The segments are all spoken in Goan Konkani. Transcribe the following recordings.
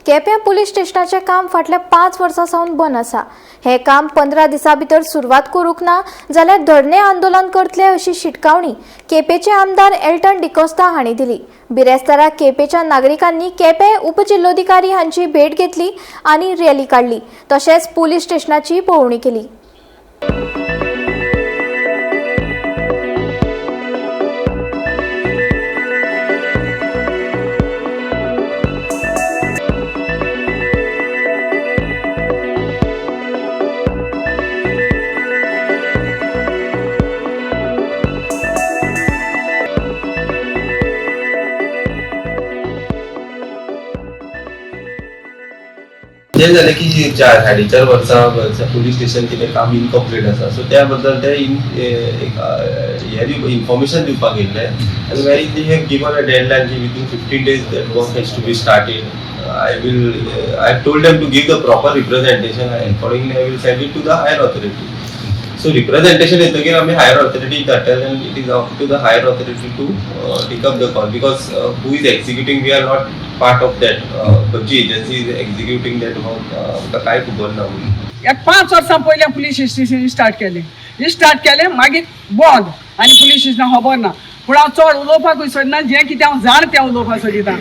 केप्यां पुलीस स्टेशनाचें काम फाटल्या 5 वर्सां सावन बंद आसा. हें काम 15 दिसां भितर सुरवात करूंक ना जाल्यार धरणे आंदोलन करतले अशी शिटकावणी केपेंचे आमदार एल्टन डिकोस्ता हांणी दिली. बिरेस्तारा केपेंच्या नागरिकांनी केपें उपजिल्लोधिकारी हांची भेट घेतली आनी रॅली काडली, तशेंच पुलीस स्टेशनाची पळोवणी केली. तें जालें की 4-4.5 वर्सां पुलीस स्टेशन कितें काम इनकम्प्लीट आसा, सो त्या बद्दल ते एक हे इन्फॉर्मेशन दिवपाक येयल्ले आनी मागीर they have given a deadline की within 15 days that work has to be started. I told them to give the proper representation, accordingly I will send it to the higher authority. So representation येतकीर आमी हायर ऑथॉरिटी धाडटले आनी it is up to the higher authority to take up the call, because who is executing, we are not part of that. खंयची agency is executing that work आमकां कांय खबर ना. एक 5 वर्सां पयलीं पुलीस स्टेशन स्टार्ट केलें, स्टार्ट केलें मागीर बंद आनी पुलीस स्टेशनाक खबर ना. पूण हांव चड उलोवपाकूय सोदना, जें कितें हांव जाण तें उलोवपाक सोदिता.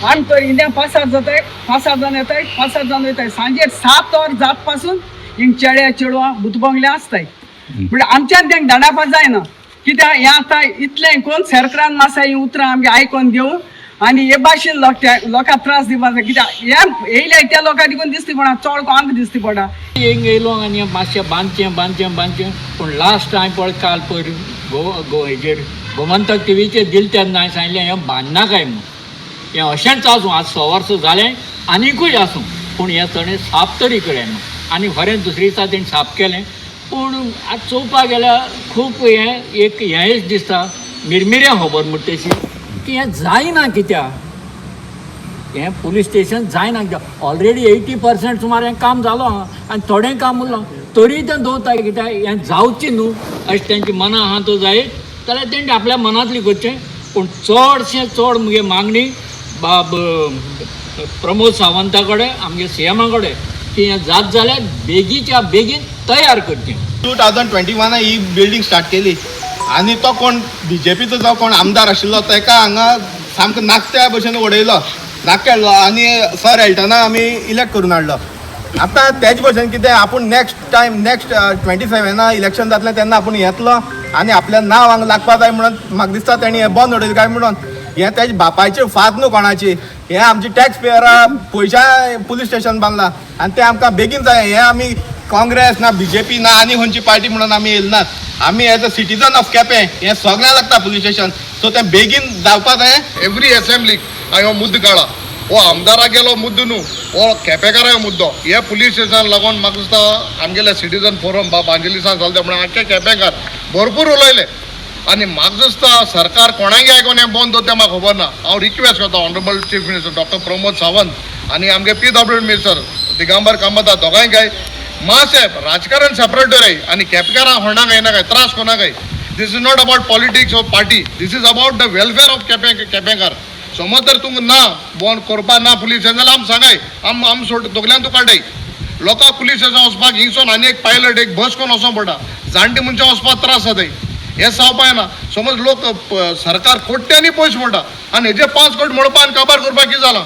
आमी तर इंडिया पासार जाताय, पासार जावन येताय, पासार जावन वयताय. सांजेर 7 वर जात पासून हिंग चेडे चेडवां भूतबंगले आसताय. म्हणजे आमच्यान तेंक दांडावपाक जायना, कित्याक हें आतां इतलें करून सरकारान मातशें हीं उतरां आमगे आयकोन घेवन आनी हे भाशेन लोकांक त्रास दिवपाक जाय. कित्याक हें येयल्या त्या लोकांक देखून दिसती पडा, चड कोणाक दिसती पडा. हिंग येयलो आनी मातशें बांदचें बांदचें बांदचें, पूण लास्ट हांवें पळय काल पयर गो गो हेजेर गोमंतक टिवीचेर दिलें तेन्ना हांवें सांगलें हें बांदनाकाय म्हणून, हें अशेंच आसूं, आज 100 वर्सां जालें आनिकूय आसूं, पूण हें चणे साफ तरी करूया म्हणून. आनी खरें दुसरे दिसा तेणें साफ केलें. पूण आतां चोवपाक गेल्यार खूब हें एक हेंच दिसता, मिरमिऱ्यां खबर म्हणटा तशी की हें जायना कित्याक, हें पुलीस स्टेशन जायना कित्याक. ऑलरेडी 80% सुमार हें काम जालो आहा आनी थोडें काम उरलां, तरी तें दवरता कित्याक, हें जावचें न्हू अशें तेंच्या मना आहा तो जायत जाल्यार तेंणी आपल्या मनांतली करचें. पूण चडशें चड मुगे मागणी बाब प्रमोद सावंता कडेन, आमगे सी एमा कडेन की हें जात जाल्यार बेगीच्या बेगीन तयार करचें. 2021 ही बिल्डींग स्टार्ट केली आनी तो कोण बीजेपीचो जावं कोण आमदार आशिल्लो ताका हांगा सामको नाकत्या भशेन उडयलो, नाक काडलो आनी सर एल्टना आमी इलेक्ट करून हाडलो. आतां तेज भशेन कितें आपूण नेक्स्ट टायम नेक्स्ट 27 इलेक्शन जातलें तेन्ना आपूण येतलो आनी आपल्या नांव हांगा लागपा जाय म्हणून म्हाका दिसता तेणी हें बंद उडयलें काय म्हणून. हें तेज बापायची फात न्हू कोणाची, हें आमची टॅक्स पेयरा पयशा पुलीस स्टेशन बांदलां आनी तें आमकां बेगीन जाय. हें आमी काँग्रेस ना बीजेपी ना आनी खंयची पार्टी म्हणून आमी येयले नात, आमी as a citizen of Quepem हें सगळ्यांक लागता पुलीस स्टेशन, सो तें बेगीन जावपा जाय. एवरी असेंब्लीक हांवें हो मुद्दो काडला, हो आमदाराक गेलो मुद्दो न्हू, हो केपेकाराय मुद्दो. हे पुलीस स्टेशनाक लागून म्हाका दिसता आमगेले सिटीजन फोरम बाब आंजेलिसान चलता म्हणून आख्खे केपेकार भरपूर उलयले आनी म्हाका दिसता सरकार कोणाकय आयकोन हें बंद दवरता म्हाका खबर ना. हांव रिक्वेस्ट करता honourable chief minister doctor Pramod Sawant आनी आमगे PW minister Digambar Kamat दोगांय काय मातशें राजकारण सेपरेट दवराय आनी केपेकारांक होणाक येनाकाय, त्रास कोणाकाय. This is not about politics or party, this is about the welfare of Kepenkar. समज तर तुमकां ना बंद करपा ना पुलीस स्टेशन जाल्यार आम सांगाय, आम आम सोड दोगल्यान तुका काडाय. लोकांक पुलीस स्टेशन वचपाक हिंगसून आनी एक पायलट एक बस कोण वचोंक पडटा, जाणटे मनशां वचपाक त्रास जाताय, हें जावपा येना. समज लोक सरकार कोट्यांनी पयशे मोडटा आनी हेजे 5 कोटी मोडपा आनी काबार करपाक कितें जालां.